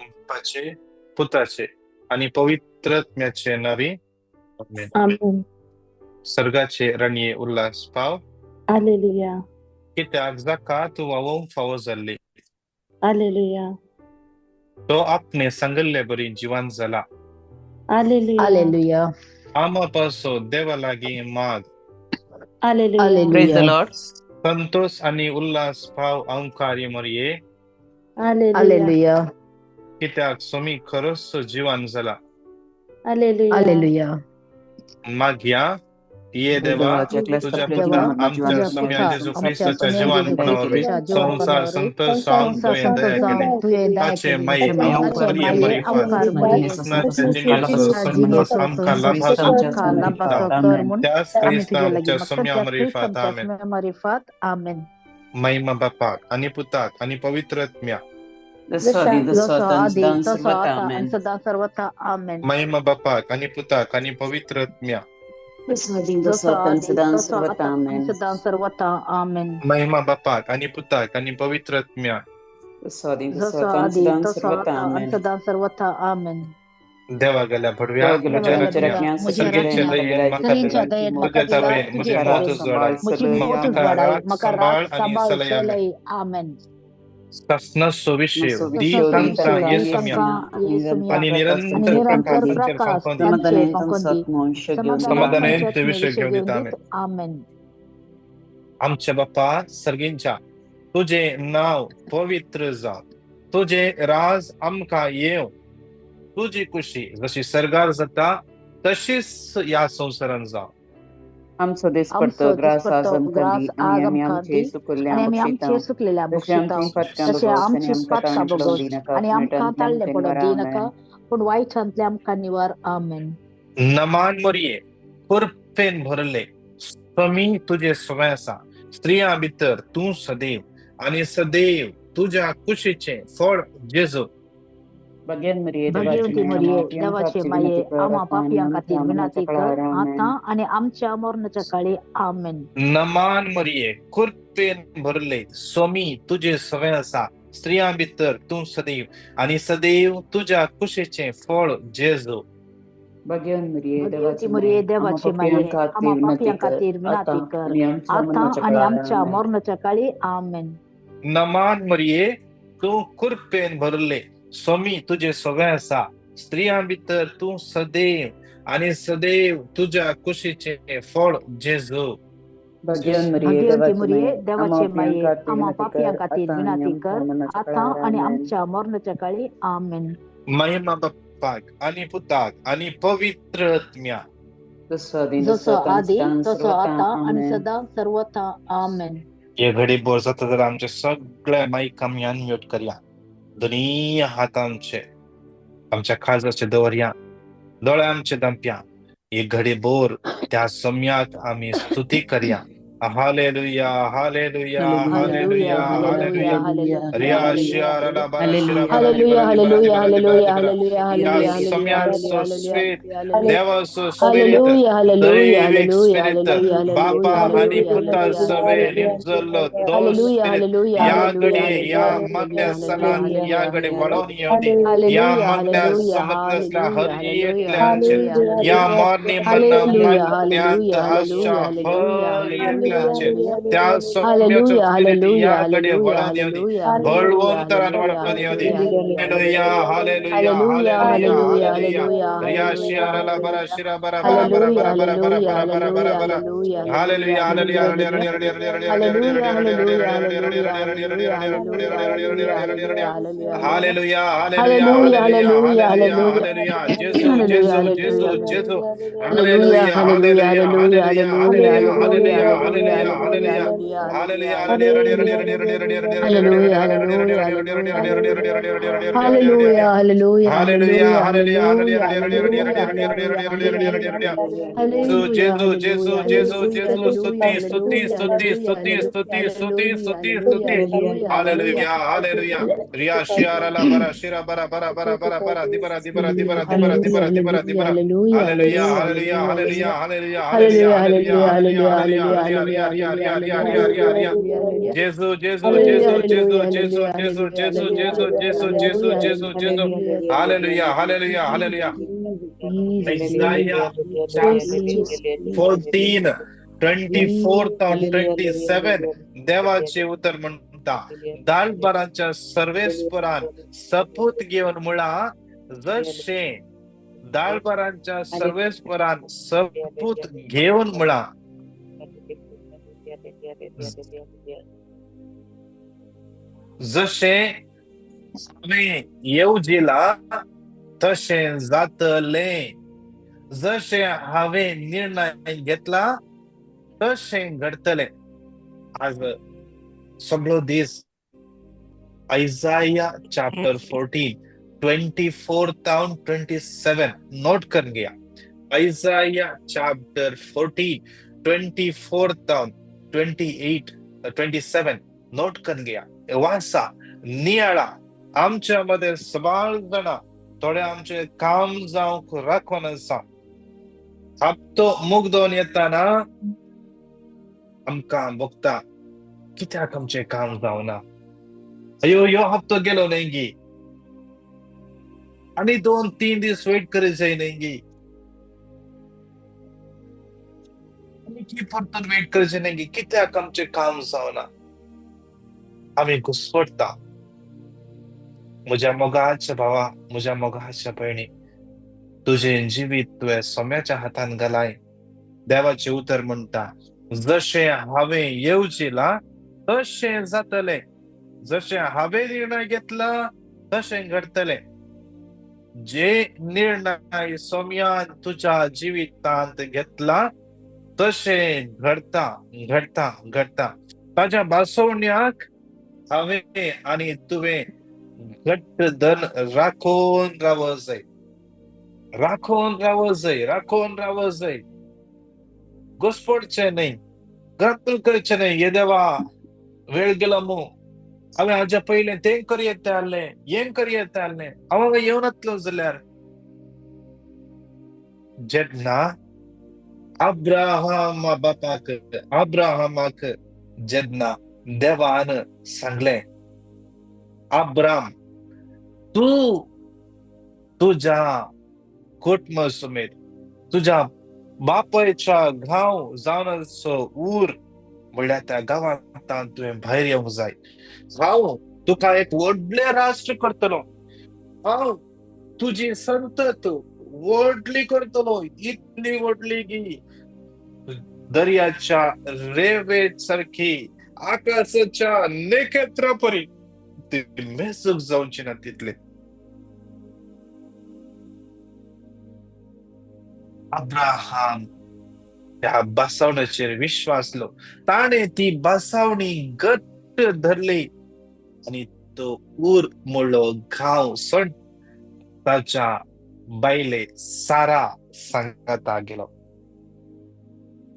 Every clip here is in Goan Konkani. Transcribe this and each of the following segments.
बापाचे, पुताचे आनी पवित्र आत्म्याचे नांवी आमेन. आमेन. सर्गाचे रणये उल्हास पाव. हालेलुया. कित्याक जाका तूं व्हांवोवंक फावो जाल्ली हालेलुया. तो आपणे सांगिल्ले बरी जिवान जाला. हालेलुया. हालेलुया. आमा पासो देवा लागीं माग. Hallelujah. Praise the hallelujah. Lord. Santosh आनी उल्हास पाव अंकारी मरये. हालेलुया. हालेलुया. कित्याक सोमी खरोच जिवान जाला. हालेलुया. हालेलुया. मागया ये देवा, तुझ्या देवा, पुता आमच्या तुझ्या सोम्या पुता जेजू आमच्या क्रिस्ताच्या सोम्या जेजू जिवानपणा वरवीं क्रिस्ताच्या संवसार जिवानपणा वरवीं संतोष जावन संवसार तुवें संतोष दया जावन केली. तुवें दया ताचे केली. माये ताचे आमकां माये मरिफात आमकां बरी क्रिस्ताच्या जिणेचो संतोष आमकां लाभाचो आमकां लाभाचो कर म्हूण त्याच आमी क्रिस्ता तुजे आमच्या लागीं मागतात, सोम्या त्याच क्रिस्त मरिफात. आमच्या आमेन. सोम्या मरिफात. आमेन. महिमा बापाक आनी पुताक आनी पवित्र आत्म्या. जसो आदी तसो जसो आतां आदी सदां तसो सर्वथा आतां आनी आमेन. सदां सर्वथा आमेन. महिमा बापाक आनी पुताक आनी पवित्र आत्म्या. जसो आदी तसो जसो आतां आदी सदां तसो सर्वथा आतां आनी आमेन. सदां सर्वथा आमेन. महिमा बापाक आनी पुताक आनी पवित्र आत्म्या. जसो आदी तसो जसो आतां आदी सदां तसो सर्वथा आतां आनी आमेन. सदां सर्वथा आमेन. देवा गेल्या भडव्या, देवा म्हज्या गेल्या राखण्या, म्हज्या राखण्या, सर्गेच्या सगळींच्या दयेन दयेन म्हाका म्हाका दिलाय, सगळींच्या दयेन तुज्या म्हाका दिलाय, ताबेन तुजे म्हजें मोत ताबेन जोडाय, म्हजी मोत म्हाका वाडाय, राख म्हाका सांबाळ राख आनी सांबाळ सलय. आमेन. चलय. आमेन. सासणाचो विशेव दी तसो तांकां विशेव दी येसुम्या तांकां येसुम्या आनी आनी निरंतर निरंतर प्रकाश तांचेर प्रकाश फांकोवन दी. तांचेर फांकोवन दी, समाधानान समाधानान तांचे ते आत्मे विशय विशय घेवन घेवन दिता. दीत. आमेन. आमेन. आमच्या बापा सर्गींच्या, तुजें नांव पवित्र जावं, तुजें राज आमकां येवं, तुजी खुशी जशी सर्गार जाता तशीच ह्या संवसारान जावं. आमचो दिसपडतो आमचो ग्रास आज दिसपडतो आमकां ग्रास दी आज आनी आमी आमकां आमचे दी चुकल्ल्या आनी आमी बक्षिता आमचे चुकलेल्या तशें बक्षिता आमची फाटकां तशें बगोस आनी आमची आमकां पातकां ताणें पडोवंक बगोस दिनाका, आनी आमकां वायटांतल्यान ताळ्ळे आमकां पडोवंक निवार. दिनाका, आमेन. पूण वायटांतलें आमकां निवार. आमेन. नमान मरये, कृपेन भरले, स्वामी तुजे सवय आसा, स्त्रियां भितर तूं सदैव आनी सदैव तुज्या कुशीचें फळ जेजू. भगेन मरिये, देवाची भगवती माये, मरिये, आम्हा पापयांक देवाचे खातीर माये, विनंती कर, आम्हा आता आणि पापयां आमच्या खातीर मरणाच्या विनंती कर, काळार. आमेन. आतां आनी आमच्या मरणाच्या काळी. आमेन. नमान मरये, कृपेन भरले, स्वामी तुजे सवय आसा, स्त्रियां भितर तूं सदैव आनी सदैव तुज्या कुशीचें फळ जेजू. भगेन मरिये, भगवती देवाची मरिये, माये, आम्हा देवाचे माये, पापयांक खातीर आम्हा विनंती पापयां कर, खातीर आता विनंती कर, आनी आमच्या आतां मरणाच्या आनी काळार. आमच्या आमेन. मरणाच्या काळी. आमेन. नमान मरये, तूं कृपेन भरले, स्वामी तुजे सवय आसा, स्त्रियां भितर तूं सदैव आनी सदैव तुज्या कुशीचें फळ जेजू. भगेन मरिये, भगवती देवाची मरिये, माये, आम्हा देवाचे पापयांक माये, खातीर आम्हा विनंती पापयां कर, खातीर आता आनी विनंती आमच्या कर, मरणाच्या आतां काळार. आनी आमेन. आमच्या मरणाच्या काळी. आमेन. महिमा बापाक आनी पुताक आनी पवित्र आत्म्या. जसो आदी तसो जसो आतां आदी सदां तसो सर्वथा. आतां आनी आमेन. सदां सर्वथा. आमेन. हे घडी बोर जाता जाल्यार आमचे सगळे मायक आमी अनम्यूट करया, दोनी हात आमचे आमच्या काळजाचे दवरया, दोळे आमचे दांपया. एक घडी बोर त्या सम्याक आमी स्तुती करया. Hallelujah, hallelujah, hallelujah, hallelujah, hallelujah, hallelujah. Hallelujah, Riya hallelujah. Shia रला बारा शिरा बारा हालेलुया, दिबरा दिबरा हालेलुया, दिबरा दिबरा हालेलुया, दिबरा. हालेलुया, या हालेलुया, हालेलुया, सम्याचो हालेलुया, स्पिरिट, हालेलुया. देवाचो स्पिरिट, हालेलुया, हालेलुया, दैवीक हालेलुया, स्पिरिट, हालेलुया, हालेलुया, बापा आनी हालेलुया, पुता हालेलुया. सवे निमजल्लो तो हालेलुया, स्पिरिट हालेलुया, ह्या हालेलुया, घडये ह्या हालेलुया, मागण्या हालेलुया, सलान ह्या हालेलुया, घडये हालेलुया. वळोवन येवं दी. ह्या हालेलुया, मागण्या हालेलुया, समजल्या हर हालेलुया, एकल्याचेर, हालेलुया, ह्या हालेलुया. मरणी मरना हालेलुया, मागण्यांत हालेलुया, आसच्या हालेलुया, हालेलुया, हर हालेलुया, एकल्याचेर हालेलुया. त्या सौम्याचो हालेलुया, स्पिरिट हालेलुया, ह्या घडये हालेलुया, वळोवन येवं दी, हालेलुया, बळवंत तरान हालेलुया, वळोवन येवं दी. Hallelujah, hallelujah, hallelujah. Hallelujah, hallelujah, hallelujah, hallelujah, hallelujah. रिया हालेलुया, शिया रला बरा हालेलुया. शिरा बरा बरा बरा हालेलुया, बरा बरा बरा हालेलुया, बरा बरा बरा हालेलुया, बरा. Hallelujah, hallelujah, hallelujah, hallelujah, hallelujah. Hallelujah, hallelujah, hallelujah, hallelujah, hallelujah, hallelujah, hallelujah, hallelujah, hallelujah, hallelujah, hallelujah, hallelujah, hallelujah, hallelujah, hallelujah, hallelujah. जेजू, हालेलुया, जेजू, जेजू, हालेलुया. जेजू. Hallelujah, hallelujah, hallelujah, hallelujah, hallelujah, hallelujah, hallelujah, hallelujah, hallelujah, hallelujah, hallelujah, hallelujah. Hallelujah. Hallelujah, hallelujah, hallelujah, hallelujah, hallelujah, hallelujah, hallelujah, hallelujah, hallelujah. Hallelujah, जेजू, जेजू, हालेलुया, जेजू, हालेलुया, जेजू. स्तुती, हालेलुया, स्तुती, स्तुती, स्तुती, स्तुती, स्तुती, स्तुती, स्तुती. Hallelujah, hallelujah, hallelujah. रिया शिया रला बरा शिरा बरा बरा बरा बरा बरा दिबरा दिबरा दिबरा दिबरा दिबरा दिबरा दिबरा. Hallelujah, hallelujah, hallelujah, hallelujah, hallelujah, hallelujah, hallelujah, hallelujah, hallelujah, hallelujah, hallelujah, hallelujah, hallelujah, hallelujah, hallelujah, hallelujah. जेजू जेजू जेजू जेजू जेजू जेजू जेजू जेजू जेजू जेजू जेजू जेजू. Hallelujah hallelujah hallelujah. Isaiah chapter 14 24 27 देवाचे उतर म्हणटा, दालबारांच्या सर्वेस्परान सपूत घेवन मुळा, जशे दाळबारांच्या सर्वेस्परान सपूत घेवन मुळा, जशे हांवें येवजिला तशें जातलें, जशें हांवें निर्णय घेतला तशें घडतलें. आज सगळो दीस आयजाया चॅप्टर 14 24 तावन 27 नोट करून घ्या. आयजाया चॅप्टर 14 24 तावन 28 27 नोट करून घ्या. वाचा, नियाळा. आमच्या मध्ये सबाळ जाणां थोडे आमचे काम जावंक राखून आसा. हप्तो मुगदोन येताना आमकां भोगता कित्याक आमचें काम जावना, अयो ह्यो हप्तो गेलो न्ही गी, आनी 2-3 दीस वेट करी जाय न्ही गी, आनी परतून वेट करचें न्ही गी, कित्याक आमचें काम जावना. आमी घुस्पडटा. म्हज्या मोगाच्या भावा, म्हज्या मोगाच्या भयणी, तुजें जिवीत तुवें सोम्याच्या हातान घालाय. देवाचें उतर म्हणटा, जशें हांवें येवजिलां तशें जातलें, जशें हांवें निर्णय घेतला तशें घडतलें. जे निर्णय सोम्यान तुज्या जिवितांत घेतला तशें घडता घडता घडता. ताज्या भासोवण्याक हांवें आनी तुवें घट्ट धन राखोवन रावो जाय, राखोवन रावो जाय, राखोवन रावो जाय. घुसपडचें न्हय, ग्रंथल करचें न्हय. ये देवा वेळ गेलो मू, हांवें हाज्या पयलें तें करी येता आसलें, हें करी येता आसलें, हांव हांगा येवनातलो जाल्यार. जेन्ना अब्राहमा बापाक, अब्राहमाक जेन्ना देवान सांगलें, अब्राम तूं तुज्या कुटुंब समेत तुज्या बापायच्या गांव जावन आसचो ऊर म्हणल्यार त्या गांवांत तुवें भायर येवंक जाय. हांव तुका एक व्हडलें राष्ट्र करतलो, हांव तुजी संतत व्हडली करतलो, इतली व्हडली की दर्याच्या रेवे सारखी, आकाशाच्या नखेत्रा परी ती मेजूंक जावची ना तितले. अब्राहम त्या बसवण्याचेर विश्वासलो, ताणें ती बसवणी घट्ट धरली आनी तो ऊर म्हणलो गांव सण ताच्या बायले सारा सांगाता गेलो,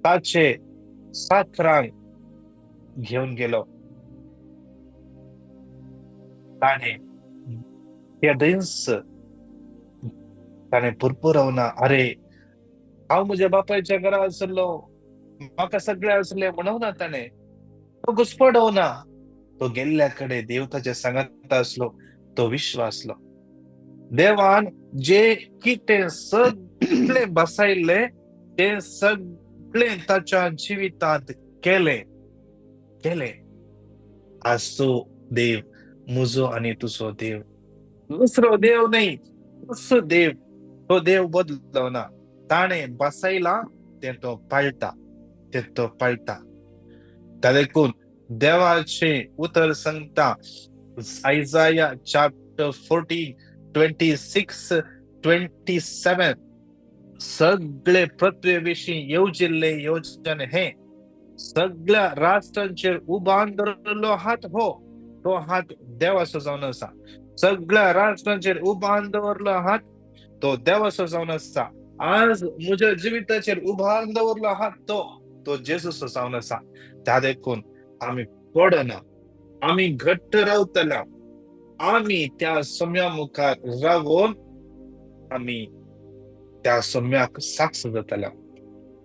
ताचे साकरांक घेवन गेलो. ताणें त्या दीस ताणें पुरपुरवना, अरे हांव म्हज्या बापायच्या घरा आसलो, म्हाका सगळें आसलें म्हणूना ताणें, तो घुस्पडवना. तो गेल्ल्या कडेन देव ताच्या सांगाता आसलो, तो विश्वासलो. देवान जे कितें सगळें बसायल्लें तें सगळें ताच्या जिवितांत केलें केलें. आज तो देव म्हजो आनी तुजो देव, दुसरो देव न्हय, दुसरो देव. तो देव बदलना. ताणें बसयला तें तो पाळटा, तें तो पाळटा. देखून देवाचें उतर सांगता आयजाया चॅप्टर 14 26 27, सगळे पृथ्वे विशीं येवजिल्ले येवजण हे सगळ्या राष्ट्रांचेर उबान दवरिल्लो हात हो, तो हात देवाचो जावन आसा. सगळ्या राष्ट्रांचेर उबान दवरलो हात तो देवाचो जावन आसा. आज म्हज्या जिविताचेर उबान दवरलो हात तो तो जेजूचो जावन आसा. त्या देखून आमी पडना, आमी घट्ट रावतले, आमी त्या सम्या मुखार रावून आमी त्या सम्याक साक्ष जातले.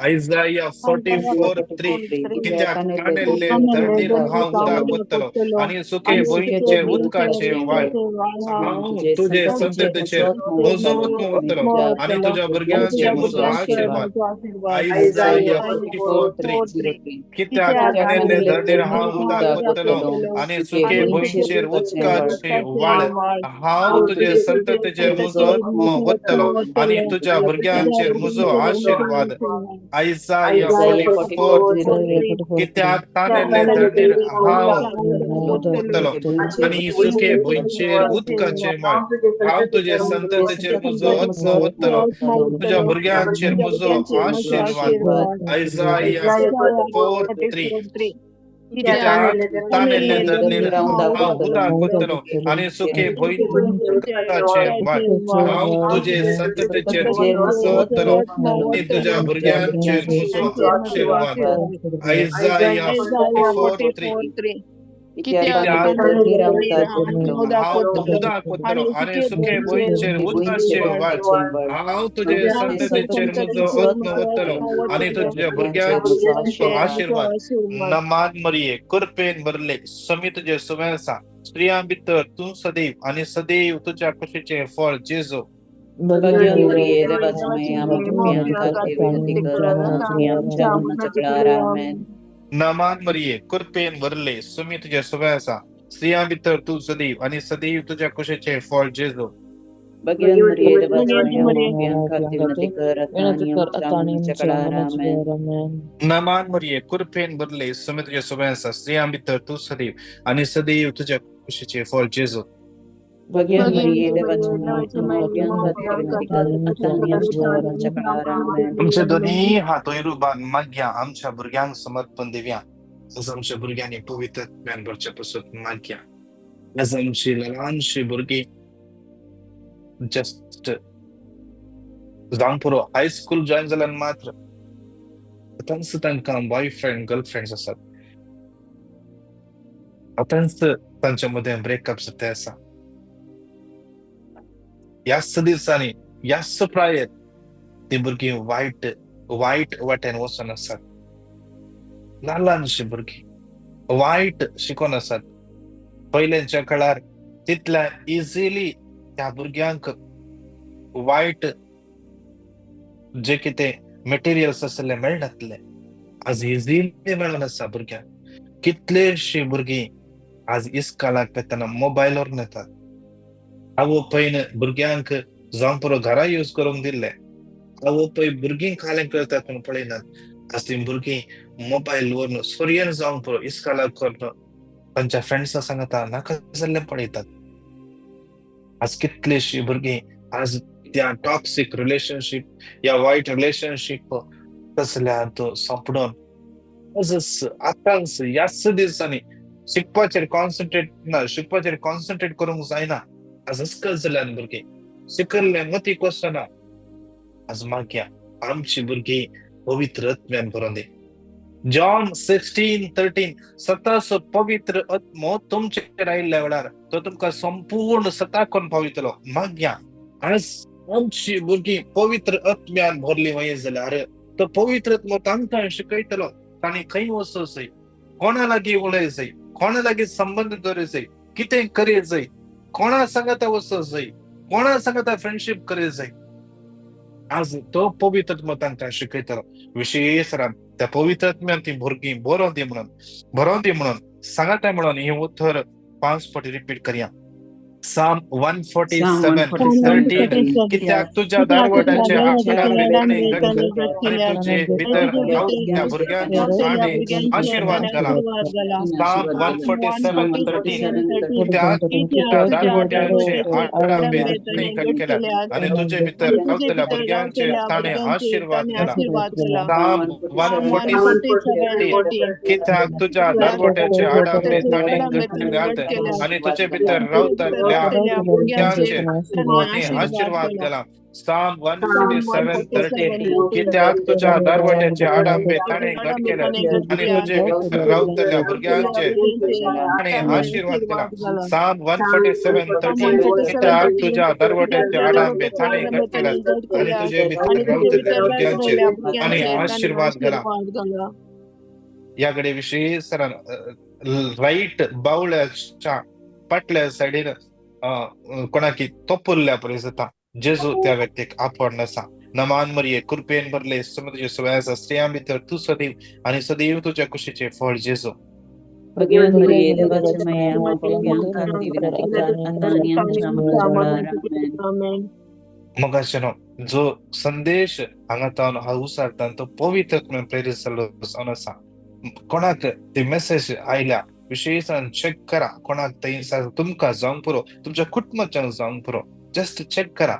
आयजाया 44:3 कित्याक ताणेल्ले धरणीर हांव उदक ओतलो आनी सुके भुंयचेर उदकाचे व्हाळ. हांव तुजे संततीचेर म्हजो आत्मो ओतलो आनी तुज्या भुरग्यांचेर म्हजो आशिर्वाद. आयजाया 44:3 कित्याक ताणेल्ले धरणीर हांव उदक ओतलो आनी सुके भुंयचेर उदकाचे व्हाळ. हांव तुजे संततीचेर म्हजो आत्मो ओतलो आनी तुज्या भुरग्यांचेर म्हजो आशिर्वाद. आयजाया 44:3 कित्याक ताणेल्ले धरणीर हांव ओतलो आनी सुके भुंयचेर उदकाचे व्हाळ. हांव तुजे संततीचेर म्हजो आत्मो ओतलो, तुज्या भुरग्यांचेर म्हजो आशिर्वाद. आयजाया 4:3 कित्याक ताणेल्ले धरणीर हांव उदक ओतलो आनी सुके भुंयचेर व्हाळ. हांव तुजे संततीचेर म्हजो ओतलो आनी तुज्या भुरग्यांचेर म्हजो आशिर्वाद. आयजाया 44:3 कित्याक हांव उदक ओतलो आनी सुके भुंयचेर उदकाचे व्हाळ. हांव तुजे संततीचेर म्हजो आत्मो ओतलो आनी तुज्या भुरग्यांचो आशिर्वाद. नमान मरिये, कृपेन भरले, समी तुजे सुवें आसा, स्त्रियां भितर तूं सदैव आनी सदैव तुज्या कुशीचें फळ जेजू. नमान मरिये, कृपेन भरले, सुमी तुजे सुवें आसा, स्त्रियां भितर तूं सदैव आनी सदैव तुज्या कुशीचें फळ जेजू. नमान मरिये, कृपेन भरले, सुमी तुजे सुवें आसा, स्त्रियां भितर तूं सदैव आनी सदैव तुज्या कुशीचें फळ जेजू. आमचे दोनी हात वयर मागया, आमच्या भुरग्यांक समर्पण दिवया. आज आमच्या भुरग्यांनी पवित्र आत्म्यान भरचे पासून मागया. आज आमची ल्हानशी भुरगीं जस्ट जावंक पुरो, हायस्कूल जॉयन जाल्यार मात्र आतांच तांकां बॉयफ्रेंड गर्लफ्रेंड्स आसात. आतांच तांच्या मदें ब्रेकअप जाता आसा. ह्याच दिसांनी ह्याच प्रायेर ती भुरगीं वायट वायट वाटेन वचून आसात. ल्हान ल्हानशीं भुरगीं वायट शिकोन आसात. पयलेच्या काळार तितल्या इजिली त्या भुरग्यांक वायट जे कितें मटेरियल्स आसले मेळनासले, आज इजिली मेळून आसा भुरग्यांक. कितलेशीं भुरगीं आज इस्कालाक वतना मोबायल व्हरून येतात. आवय पयन भुरग्यांक जावं पुरो घरा यूज करूंक दिल्ले, आवय पय भुरगीं कालें करतात म्हूण पळयनात. आज तीं भुरगीं मोबायल व्हरून सोरयेन जावंक पुरो इस्कालाक करून तांच्या फ्रेंड्सां सांगता नाका जाल्लें पळयतात. आज कितलीशीं भुरगीं आज त्या टॉक्सीक रिलेशनशीप या वायट रिलेशनशीप तसल्या सांपडून आजच आतांच ह्याच दिसांनी शिकपाचेर कॉन्सन्ट्रेट ना, शिकपाचेर कॉन्सन्ट्रेट करूंक जायना. आज अस्कल जाल्यान भुरगीं शिकल्ले मतीक वचना. आज मागया आमची भुरगीं पवित्र आत्म्यान भरोन दी. जॉन 16:13 सताचो पवित्र आत्मो तुमचेर आयिल्ल्या वेळार तो तुमकां संपूर्ण सता कोण पावयतलो. मागया आज आमची भुरगीं पवित्र आत्म्यान भरली वयर जाल्यार तो पवित्र आत्मो तांकां शिकयतलो तांणी खंय वचूंक जाय, कोणा लागीं उलय जाय, कोणा लागीं संबंद दवरूंक जाय, कितें करीत जाय, कोणा सांगाता वचूंक जाय, कोणा सांगाता फ्रेंडशीप करीत जाय. आज तो पवित्र आत्मो तांकां शिकयतलो. विशेष त्या पवित्र आत्म्यान ती भुरगीं बरोवन दी म्हणून, बरोवन दी म्हणून सांगाता म्हणून हें उतर 5 फावटी रिपीट करया. Psalm 147:13 कित्याक तुज्या दारवटाचे आडांबे ताणें घट आनी तुजे भितर रावतल्या भुरग्यांचे ताणें आशिर्वाद घाला. Psalm 147:13 कित्याक तुज्या दारवट्यांचे आडांबे ताणें घट केल्यात आनी तुजे भितर रावतल्या भुरग्यांचे ताणें आशिर्वाद घाला. Psalm 147:13 कित्याक तुज्या दारवट्याचे आडांबे ताणें घट केल्यात आनी तुजे भितर रावतल्या भुरग्यांचेर ताणें आशिर्वाद केला. Psalm 147:13 कित्याक तुज्या दरवट्याचे आडांबे ताणें घट केले आनी तुजे भितर रावतल्या भुरग्यांचेर ताणें आशिर्वाद केला. Psalm 147:13 कित्याक तुज्या दरवट्याचे आडांबे ताणें घट केले आनी तुजे भितर रावतल्या भुरग्यांचेर ताणें आशिर्वाद केला. ह्या कडे विशेष रायट बावळ्याच्या पाटल्या सायडीन कोणाकी तोपुल्ल्या परी जाता. जेजू त्या व्यक्तीक आपोवन आसा. नमान मरिये, कृपेन भरले, तुझे सवय आसा, स्त्रियां भितर तूं सदैव आनी सदैव तुज्या कुशीचें फळ जेजू. मोगाचेनो जो संदेश हांगा तावन हांव उसारता तो पवित्र प्रेरीत जाल्लो जावन आसा. कोणाक ती मेसेज आयल्या विशेषान चेक करा. कोणाक थंय तुमकां जावंक पुरो, तुमच्या कुटुंबाच्यान जावंक पुरो, जस्ट चेक करा.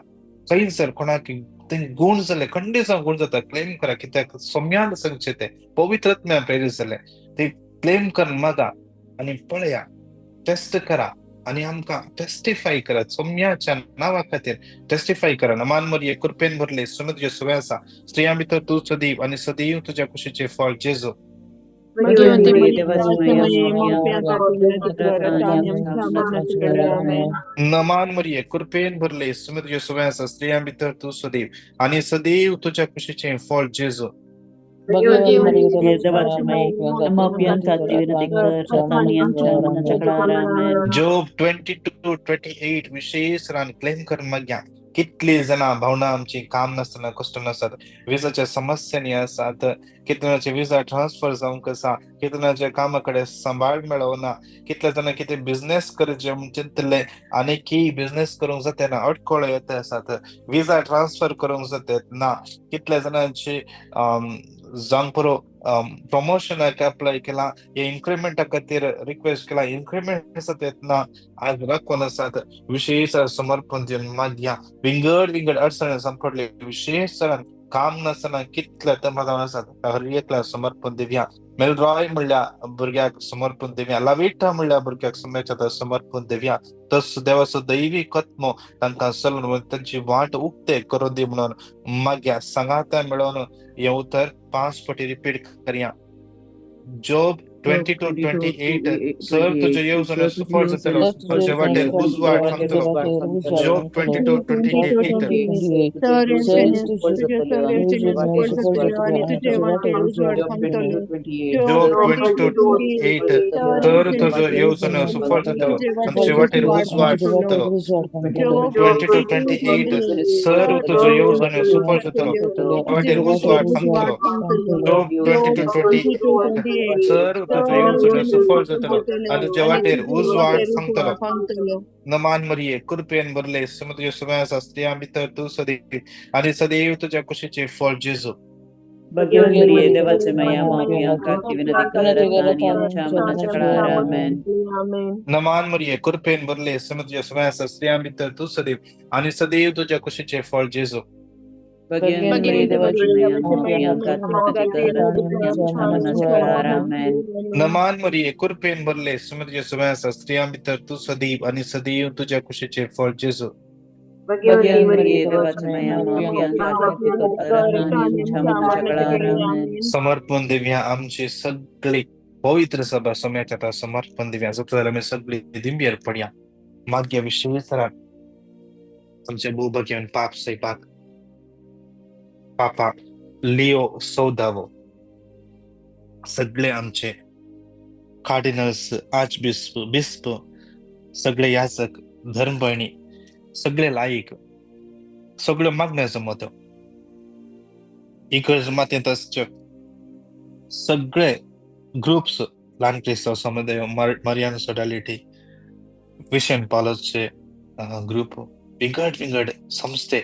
खंयसर कोणाक थंय गूण जाले, खंडीत जावन गूण जाता, क्लेम करा. कित्याक सोम्यान सांगचें तें पवित्रत्म्यान प्रेरीत जालें ते क्लेम करून मागा आनी पळया, टेस्ट करा आनी आमकां टेस्टिफाय करा. सोम्याच्या नांवा खातीर टेस्टिफाय करा. नमान मरिये, कृपेन भरले, सोम्या तुजें सवय आसा, स्त्रियां भितर तूं सदैव आनी सदैव तुज्या कुशीचें फळ जेजू. नमान मरिये, कृपेन भरले, सोम्या तुजें सवय आसा, स्त्रियां भितर तूं सदैव आनी सदैव तुज्या कुशीचें फळ जेजू. Job 22:28 विशेष रान क्लेम करून मागया. कितली जाणां भावना आमची काम नासतना कश्ट नासतात, विजाच्या समस्यांनी आसात, कितले जाणांचे विजा ट्रान्सफर जावंक आसा, कितले जाणांच्या कामा कडेन सांबाळ मेळना, कितले जाणां कितें बिजनेस करचें म्हूण चिंतले आनी की बिजनेस करूंक जाता ना, अडखळो येता आसात, विजा ट्रान्सफर करूंक जाता ना, कितल्या जाणांची जावंक पुरो प्रमोशनाक अप्लाय केला, हे इन्क्रिमेंटा खातीर रिक्वेस्ट केला, इन्क्रिमेंट जाता ना, आज राखून आसात. विशेष समर्पण दिवन मागया. विंगड विंगड अडचणी सांपडले, विशेष काम नासतना कितले तमाजावन आसात, हर एकला समर्पण दिवया. मेलरॉय म्हणल्या भुरग्याक समर्पण दिवया, लाविटा म्हणल्या भुरग्याक सम्याच्या समर्पण दिवया. तस देवाचो दैवी कत्मो तांकां चलून तांची वाट उक्ते करून दी म्हणून मागया. सांगाता मेळोवन हें उतर 5 पटी रिपीट करया. Job 22:28 sir तुझे येवजण सफळ जातलो, तुझे वाटेर उजवाड थांबतलो. Job 22:28 Job 22:28 तर तुझो येवजण सफळ जातलो, तुझे वाटेर उजवाड थांबतलो. 22:28 सर तुझो येवजण सफळ जातलो, वाटेर उजवाड थांबतलो. Job 22:28 sir तुझो येवजण सफळ जातलो आनी तुज्या वाटेर उजवाड थांबतलो. नमान मरिये, कृपेन भरले, तुझे सवय आसा, स्त्रियां भितर तूं सदैव आनी सदैव तुज्या कुशीचें फळ जेजू. नमान मरिये, कृपेन भरले, तुझे सवय आसा, स्त्रियां भितर तूं सदैव आनी सदैव तुज्या कुशीचें फळ जेजू. नमान मरिये, कृपेन भरले, तुझे सवय आसा, स्त्रियां भितर तूं सदैव आनी सदैव तुज्या कुशीचें फळ जेजू. समर्पण दिवया आमची सगळी पवित्र सभा सम्याच्या समर्पण दिवया. जाता आमी सगळी दिंबेर पडया. मागया विशेष आमचे भूभाग्यान पाप सैपाक पापा लिओ 14 सगळे आमचे कार्डिनल्स, आर्चबिस्प, बिस्प, सगळे याचक, धर्मभयणी, सगळे लायक, सगळ्यो मागण्यो जमत इगर्ज मातयेंत आसच्यो सगळे ग्रुप्स, ल्हान क्रिस्तांव समुदाय, मरियन सोडालिटी, विशन पालसचे ग्रुप, विंगड विंगड संस्थे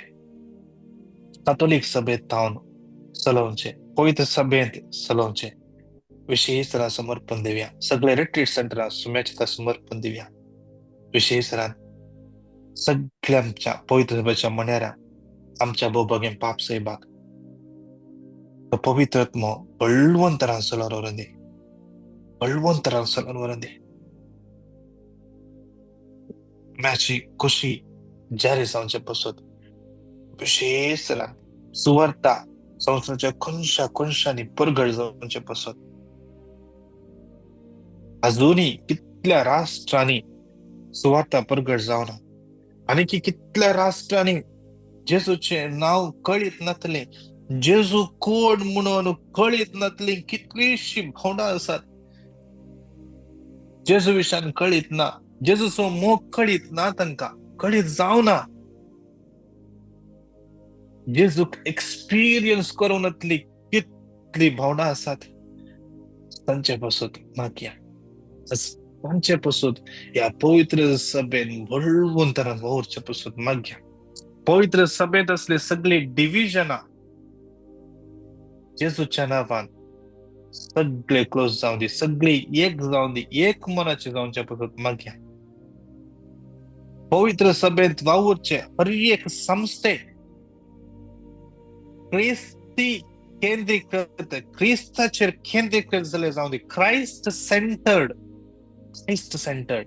कातोलीक सभेंत तावन चलोवचे, पवित्र सभेंत चलोवचे विशेष तरा समर्पण दिवया. सगळे रिट्रीट सेंटरां सुम्याच्या समर्पण दिवया. विशेष तरान सगळ्या आमच्या पवित्र सभेच्या म्हण्यारा आमच्या भोवभाग्यान पाप सैबाक तो पवित्र आत्मो बळवंत तरान चलोवन व्हरून दी, बळवंत तरान चलोवन व्हरून दी. म्याची खुशी जारी जावचे पसत विशेष सुवार्ता संवसाराच्या कोनशा कोनशांनी परगट जावचे पसत. अजूनही कितल्या राष्ट्रांनी सुवार्ता परगट जावना आनी की कितल्या राष्ट्रांनी जेजूचें नांव कळीत नातलें, जेजू कोण म्हणून कळीत नातली कितलीशी भावंडां आसात. जेजू विशयान कळीत ना, जेजूचो मोग कळीत ना, तांकां कळीत जावना. जेजूक एक्सपिरियन्स करूं नातली कितली भावनां आसात. तांचे पासत मागया, तांचे पासत ह्या पवित्र सभेन व्हडवून तरान वावुरचे पासत मागया. पवित्र सभेंत असले सगळे डिविजनां जेजूच्या नांवान सगळे क्लोज जावं दी, सगळे एक जावं दी, एक मनाचे जावचे पासत मागया. पवित्र सभेंत वावुरचे हर एक संस्थे क्रिस्ती केंद्रीकृत, क्रिस्ताचेर केंद्रीकृत जालें जावं दी. Christ centred, Christ centred,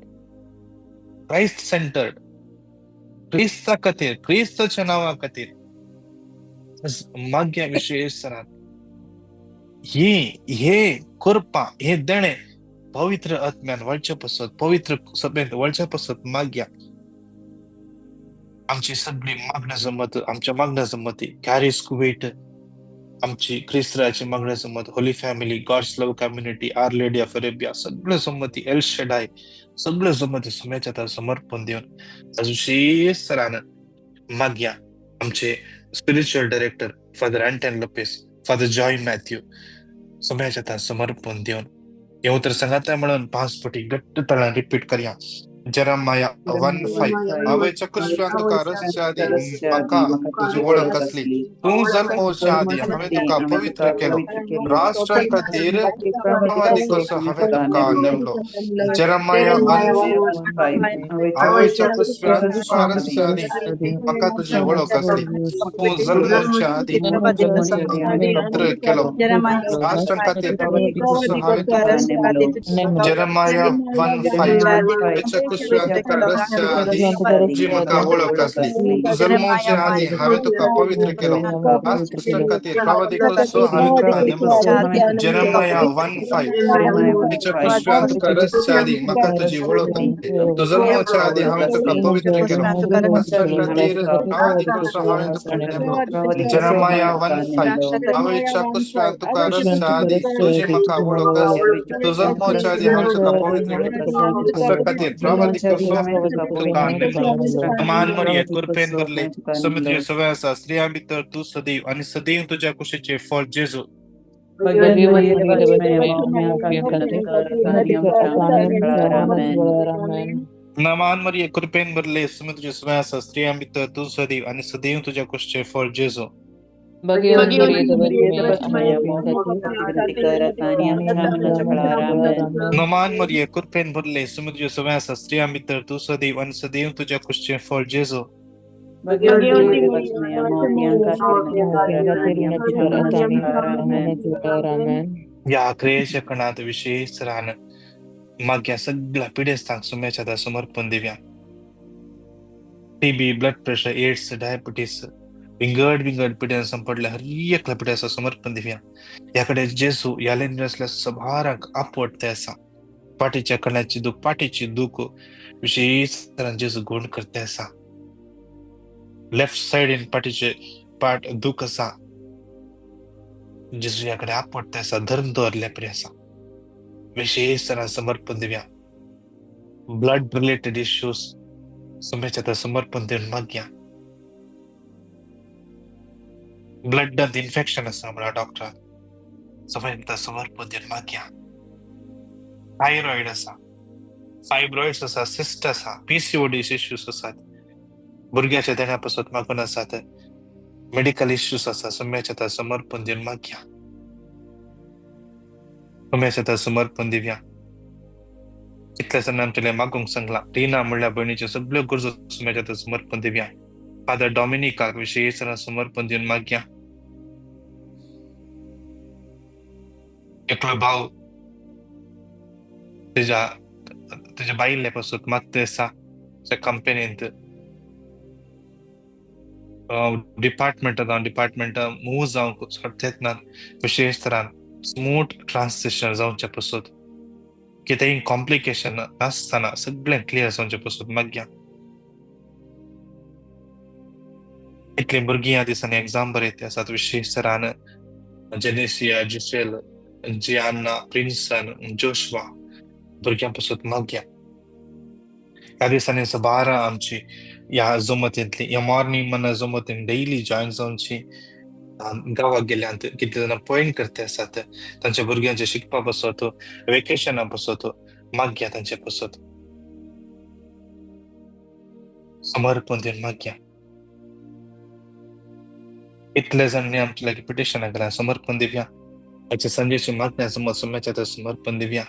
Christ centred, क्रिस्ता खातीर, क्रिस्ताच्या नांवा खातीर मागया विशेष सरान हे हे करपा हे देणे पवित्र आत्म्यान वळचे पसत, पवित्र सभेंत वळचे पसत मागया. आमची सगळी मागण्या जमत, आमच्या मागण्या जमती कॅरिस कुवेट, आमची क्रिस्त्राची मागण्या जमत, Holy Family, God's Love Community, Our Lady of Arabia, सगळे संमती, एल शेडाय, सगळे संमती सुम्याच्या हातार समर्पण दिवन आज विशेष सरान मागया. आमचे spiritual director Father Anton Lopez, Father Joy Matthew सुम्याच्या हातार समर्पण दिवन हे उतर सांगाता म्हणून 5 पटी घट्ट तळान रिपीट करया. जेरेमाया 1:5 हांवें चकुश्यान तुका रचच्या आदीं म्हाका तुजी वळख आसली, तूं जल्मोवच्या आदीं हांवें तुका पवित्र केलो, राष्ट्रां खातीर प्रवादी कसो हांवें तुका नेमलो. जेरेमाया 1:5 हांवें चकुश्यान तुका रचच्या आदीं म्हाका तुजी वळख आसली, तूं जल्मोवच्या आदीं पवित्र केलो, राष्ट्रां खातीर प्रवादी कसो हांवें तुका. जेरेमाया 1:5 तुका रचच्या आदीं तुजी म्हाका वळख आसली, तूं जल्मोवचे आदीं हांवें तुका पवित्र केलो, राष्ट्रां खातीर प्रवादी कसो हांवें तुका नेमलो. जेरेमाया 1:5 तुका रचच्या आदीं म्हाका तुजी वळख आसली, तूं जल्मोवचे आदीं हांवें तुका पवित्र केलो, राष्ट्रां खातीर प्रवादी कसो हांवें तुका नेमलो. जेरेमाया 1:5 हांवें कुसव्यान तुका रचच्या आदीं तुजी म्हाका वळख आसली, तूं जल्मोवचे आदीं हांवें तुका पवित्र केलो, राष्ट्रां खातीर प्रवादी कसो तुका नेमलो. मान मरिये कृपेन भरले, समुद्र सवय आसा, स्त्रियां भितर तूं सदैव आनी सदैव तुज्या कुशीचें फळ जेजू. नमान मरिये कृपेन भरले, समुद्र सवय आसा, स्त्रियां भितर तूं सदैव आनी सदैव तुज्या कुशीचें फळ जेजू. नमान मरिये कृपेन भरले, समुद्र सवय आसा, स्त्रियां भितर तूं सदैव आनी सदैव तुज्या कुशीचें फळ जेजू. ह्या क्रियेच्या कणांत विशेष रान मागया सगळ्या पिडेस्तांक सुम्याच्या हातार समर्पण दिवया. TB, blood pressure, AIDS, diabetes, विंगड विंगड पिड्यान संपडल्या हर एकल्या पिड्याचो समर्पण दिवया. ह्या कडेन जेजू ह्या लेन असल्या सभारांक आपवडते आसा. पाटीच्या कण्याची दूख, पाटीची दूख विशेष तरान जेजू गुण करते आसा. लेफ्ट सायडीन पाटीचे पाट दूख आसा, जेजू ह्या कडेन आपवडते आसा, धर्म दवरल्या परी आसा. विशेष तरान समर्पण दिवया. ब्लड रिलेटेड इश्यूज सुम्याच्या हातार समर्पण दिवन मागया. ब्लडांत इन्फेक्शन आसा म्हळ्यार डॉक्टरान सुम्याच्या समर्पण दिवन मागया. थायरॉयड आसा, फायब्रॉइड्स आसा, सिस्ट आसा, पीसीओडी इश्यूज आसात, भुरग्याच्या देण्या पासत मागून आसात, मेडिकल इश्यूज आसा, सुम्याच्या हातार समर्पण दिवन मागया. सुम्याच्या हातार समर्पण दिवया. कितल्या जाणांनी आमचें मागूंक सांगलां. रीना म्हणल्या भयणीच्यो सगळ्यो गरजो सुम्याच्या हातार समर्पण दिवया. फादर डॉमिनिकाक विशेष समर्पण दिवन मागया. एकलो भाव तेज्या तुज्या बायले पासून मागते आसा. त्या कंपनींत डिपार्टमेंट जावं डिपार्टमेंट मूव जावंक सोडतेच ना, विशेश तरान स्मूथ ट्रान्सिशन जावचे पसून, कितेंय कॉम्प्लिकेशन नासतना सगळें क्लियर जावचे पसून मागया. इतलीं भुरगीं ह्या दिसांनी एग्जाम बरयते आसात, विशेश तरान जेनेसिया, जिसेल, जियाना, प्रिन्सन, जोशवा भुरग्यां पसून मागया. ह्या दिसांनी साबार आमची ह्या जमतींतली ह्या मॉर्निंग मना जमतीन डेली जॉयन जावची गांवाक गेल्यान कितले जाणां पॉयंट करते आसात तांच्या भुरग्यांचे शिकपा पसत, वेकेशना पसत मागया, तांचे पसत समर्पण दिवन मागया. इतले जाणांनी आमच्या लागीं पिटिशनां केल्या, समर्पण दिवया. आयच्या संजेची मागण्या समज सोम्याच्या आतां समर्पण दिवया.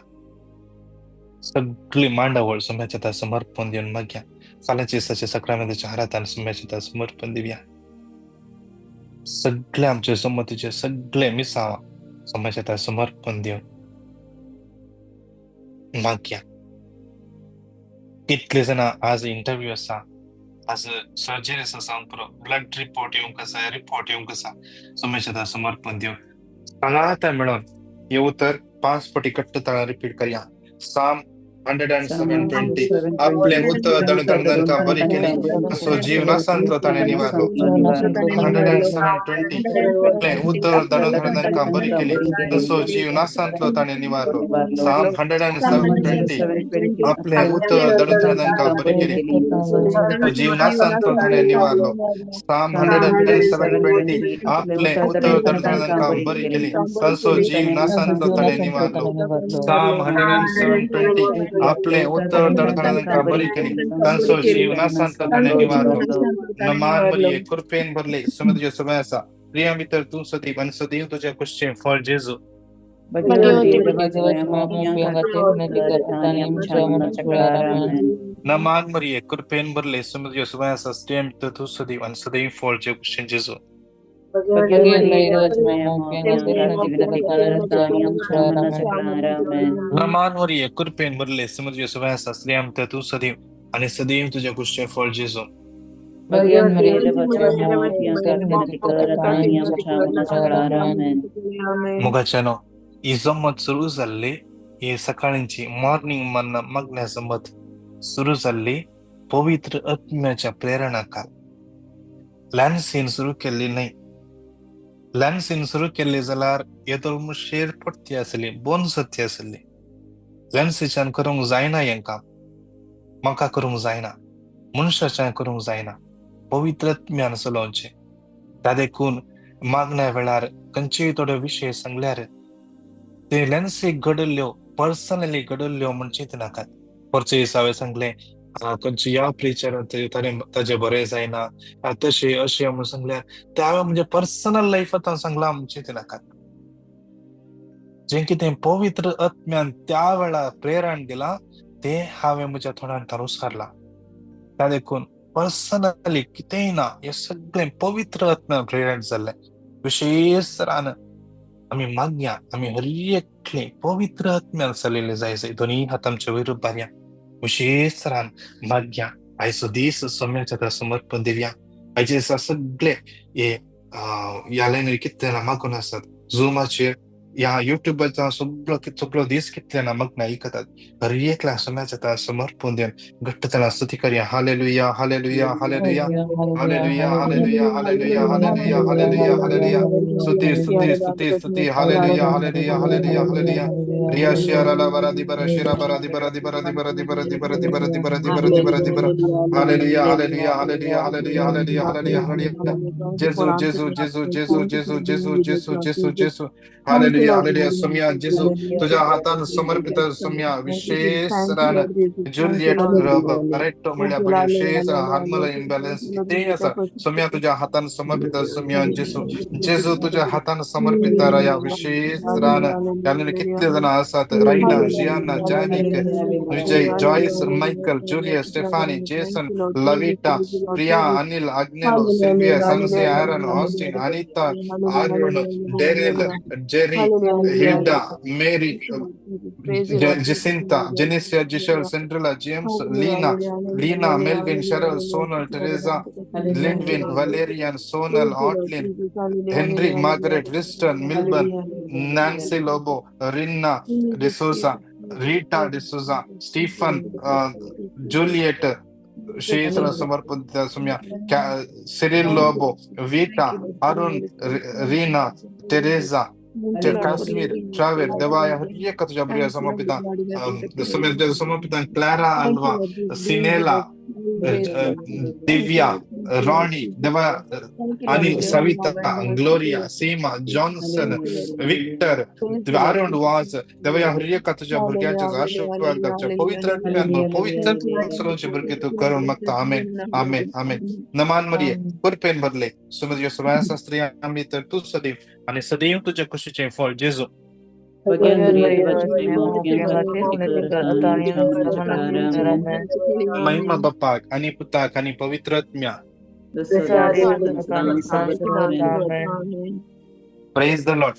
सगळी मांडावळ सोम्याच्या आतां समर्पण दिवन मागया. फाल्यांच्या दिसाच्या सक्रामेंताच्या हारातान सोम्याच्या आतां समर्पण दिवया. सगळे आमचे संमतीचे सगळे मिसांव सोम्याच्या आतां समर्पण दिवन मागया. कितले जाणां आज इंटरव्यू आसा, आज सर्जरी आसा, जावंक पुरो ब्लड रिपोर्ट येवंक आसा, रिपोर्ट येवंक आसा, सोम्याच्या आतां समर्पण दिवन सांगाता मेळोन हे उतर 5 पटी कट्ट ताळा रिपीट करया. Psalm 107:20 आपले उतर दणू दणू बरी केली तसो जीव नासांतलो ताणें निवारलो. 107:20 आपले उतर दणू दणू बरी केली तसो जीव नासांतलो ताणें निवारलो. Psalm 107:20 आपले उतर दणू दणू बरी केली जीव नासांतलो ताणें निवारलो. Psalm 107:20 आपले उतर दणू दणू बरी केली तसो जीव नासांतलो ताणें निवारलो. Psalm 107:20 आपले उत्तर दडदडा बरी केली तांचो जीव नासांतलो ताणें निवारलो. नमान मरिये कृपेन भरले समुद्र समय आसा, प्रिया भितर तूं सदैव आनी सदैव तुज्या कुशचें फळ जेजू. नमान मरिये कृपेन भरले समुद्र समय आसा, स्त्रियां भितर तूं सदैव आनी सदैव फळ तुज्या कुशचें जेजू. नमान मरिये कृपेन भरले समुद्र समय आसा, स्त्रियां भितर तूं सदैव आनी सदैव तुज्या कुशचें फळ जेजू. मोगाच्यानो ही जमत सुरू जाल्ली, ही सकाळची मॉर्निंग मन्ना मागण्या जमत सुरू जाल्ली पवित्र आत्म्याच्या प्रेरणा काल. लॅन्सीन सुरू केल्ली न्हय. लॅन्सीन सुरू केल्ली जाल्यार येदोळ मुशेर पडती आसली, बोन सत्य आसली. लॅन्सीच्यान करूंक जायना हें काम, म्हाका करूंक जायना, मनशाच्यान करूंक जायना, पवित्र आत्म्यान चलोवचें. त्या देखून मागण्या वेळार खंयचेय थोडे विशय सांगल्यार ते लॅन्सीक घडल्ल्यो, पर्सनली घडल्ल्यो म्हणजे ते नाकात. परचे दिसा हांवें सांगलें खंयच्या ह्या प्रिचरान ताणें ताजें बरें जायना तशें अशें म्हणून सांगल्यार ते हांवें म्हणजे पर्सनल लायफांत हांव सांगलां म्हणजे ते नाकात. जें कितें पवित्र आत्म्यान त्या वेळार प्रेरण दिलां तें हांवें म्हज्या तोंडान तारुसारलां. त्या देखून पर्सनली कितेंय ना, हें सगळें पवित्र आत्म्यान प्रेरण जाल्लें. विशेश तरान आमी मागया, आमी हर एकले पवित्र आत्म्यान चलयल्ले जाय जाय. दोनूय हात आमचे वयर उबारया, विशेश तरान मागया. आयचो दीस सोम्याच्या आतां समर्पण दिवया. आयचे दिसा सगळे हे ह्या लायनीर कितले जाणां मागून आसात, झुमाचेर ह्या युट्यूबाचो सगळो सगळो दीस कितले जाणां मागणा आयकतात. हर एकल्या सोम्याच्या आतां समर्पण दिवन घट्ट जाणां स्तुती करया. Hallelujah, hallelujah, hallelujah, hallelujah, hallelujah, hallelujah, hallelujah, hallelujah, hallelujah. स्तुती स्तुती स्तुती स्तुती. Hallelujah, hallelujah, hallelujah, hallelujah. Riya शिरा ला बरा दी बरा शिरा बरा दी बरा दी बरा दी बरा दी बरा दी बरा दी बरा दी बरा दी बरा दी बरा दी बरा. Hallelujah, hallelujah, hallelujah, hallelujah, hallelujah, hallelujah, hallelujah. जेजू जेजू जेजू जेजू जेजू जेजू जेजू जेजू जेजू. Hallelujah, hallelujah. सोम्या जेजू तुझ्या हातान समर्पित सोम्या. विशेष रान जुलियट बरेटो म्हणल्यार विशेष हार्मोनल इम्बॅलन्स कितेंय आसा सोम्या तुझ्या हातान समर्पित सोम्या जेजू. जेजू तुझ्या हातान समर्पित राया. विशेष रान ह्या कितले जाणां आसात, Raina, Gianna, Janik, Vijay, Joyce, Michael, Julia, Stephanie, Jason, Lavita, Priya, Anil, Agnelo, Sylvia, Sansi, Aaron, Austin, Anita, Arun, Daryl, Jerry, Hilda, Mary, Jacinta, Jenicia, Jishal, Cinderella, James, Leena, Leena, Melvin, Cheryl, Sonal, Teresa, Lindwin, Valerian, Sonal, Otlin, Henry, Margaret, Riston, Milburn, Nancy Lobo, Rinna D'Souza, Rita D'Souza, Stephen, Juliet, Shri समर्पित Soumya, Cyril Lobo, Vita, Arun, Reena, Teresa, Kashmir, Traver, देवाय हर एक तुझ्या प्रिय समर्पित समर्पित Clara Alva, Sinella, Divya, Ronnie, देवा, Anil, Savita, Gloria, Seema, Johnson, Victor, Arun Vaz, देवया हर एका तुझ्या भुरग्याच्या आशीर्वाद करच्या पवित्र पवित्र सर्वांचे भुरगे तूं करून मागता. आमेन, आमेन, आमेन. नमान मरिये, कृपेन भरले, सुमत सगळ्या स्त्रियां तर तूं सदैव आणि सदैव तुझ्या कुशीचे फळ जेजू. महिमा बापाक आणि पुताक आणि पवित्र आत्म्या. Praise the Lord.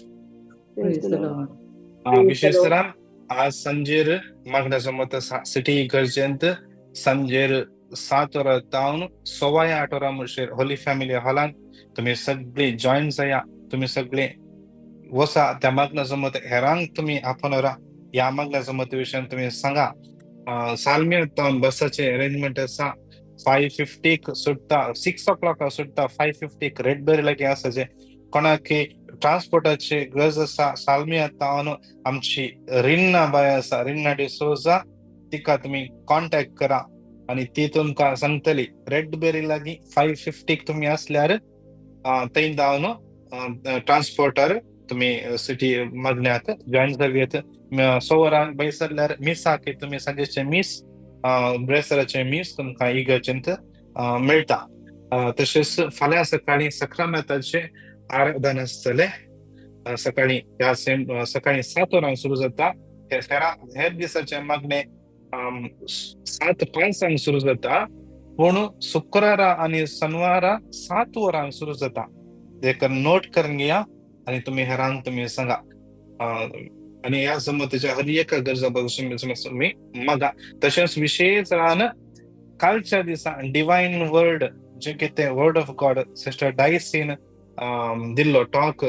विशेष तरा आज संजेर मागण्या जमत सिटी इगर्जेंत संजेर 7 वरां तावन 8:15 वरां मुशेर होली फॅमिली हॉलान तुम्ही सगळे जॉईन जाया. तुम्ही सगळे वसा त्या मागण्या जमत हेरांक तुम्ही आपोवरा. ह्या मागण्या जमत विशयान तुम्ही सांगा. सालमियर तावन बसाचे अरेंजमेंट आसा. 5:50 सुटता, 6 o'clock सुटता, 5:50 रेड बेरी लागीं आसा. जे कोणाक ट्रान्सपोर्टाची गरज आसा, सालमिया तावन आमची रिन्ना बाय आसा, रिन्ना डिसोजा, तिका तुमी कॉन्टॅक्ट करा आनी ती तुमकां सांगतली. रेड बेरी लागीं 5:50 तुमी आसल्यार थंय धावन ट्रान्सपोर्टर तुमी सिटी मागण्याक जॉईन जावयेत. 6 वरांक भायर सरल्यार मिसाक तुमी सांजेचे मीस, ब्रेसराचे मीस तुमकां इगर्जेंत मेळटा. तशेंच फाल्यां सकाळीं सक्रामेताचें आराधन आसतलें. सकाळीं ह्या सेम सकाळीं 7 वरांक सुरू जाता. हेर दिसाचें मागणें 7:05 सुरू जाता, पूण शुक्रारा आनी शनिवारा 7 वरांक सुरू जाता. देखून नोट करून घेया आनी तुमी हेरांक तुमी सांगा. आनी ह्या जमतीच्या हर एका गरजा तुमी मागा. तशेंच विशेश रान कालच्या दिसा डिवायन वर्ड जे कितें वर्ड ऑफ गॉड सिस्टर डायसीन दिल्लो talk,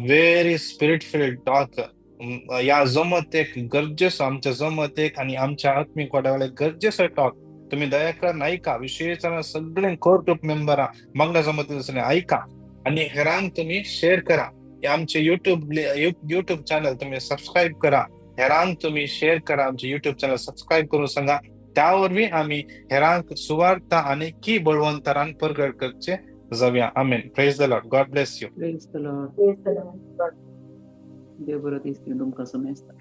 very spirit filled talk. ह्या जमतेक गरजेचो, आमच्या जमतेक आनी आमच्या आत्मीक वाड्यावयल्या गरजेचो टॉक तुमी दया करून आयका. विशेश सगळे कोर ग्रुप मेंबरां मागण्या जमती आयका आनी हेरांक तुमी शेअर करा. आमचे युट्यूब चॅनल तुम्ही सबस्क्राईब करा, हेरांक तुम्ही शेअर करा. आमचे युट्यूब चॅनल सबस्क्राईब करून सांगा. त्या वरवीं आमी हेरांक सुवार्ता आनी की बळवंतरान परगट करचे जावया. आमेन. Praise the Lord. God bless you. Praise the Lord. देव बरो दीस दिवं तुमकां समेस्तांक.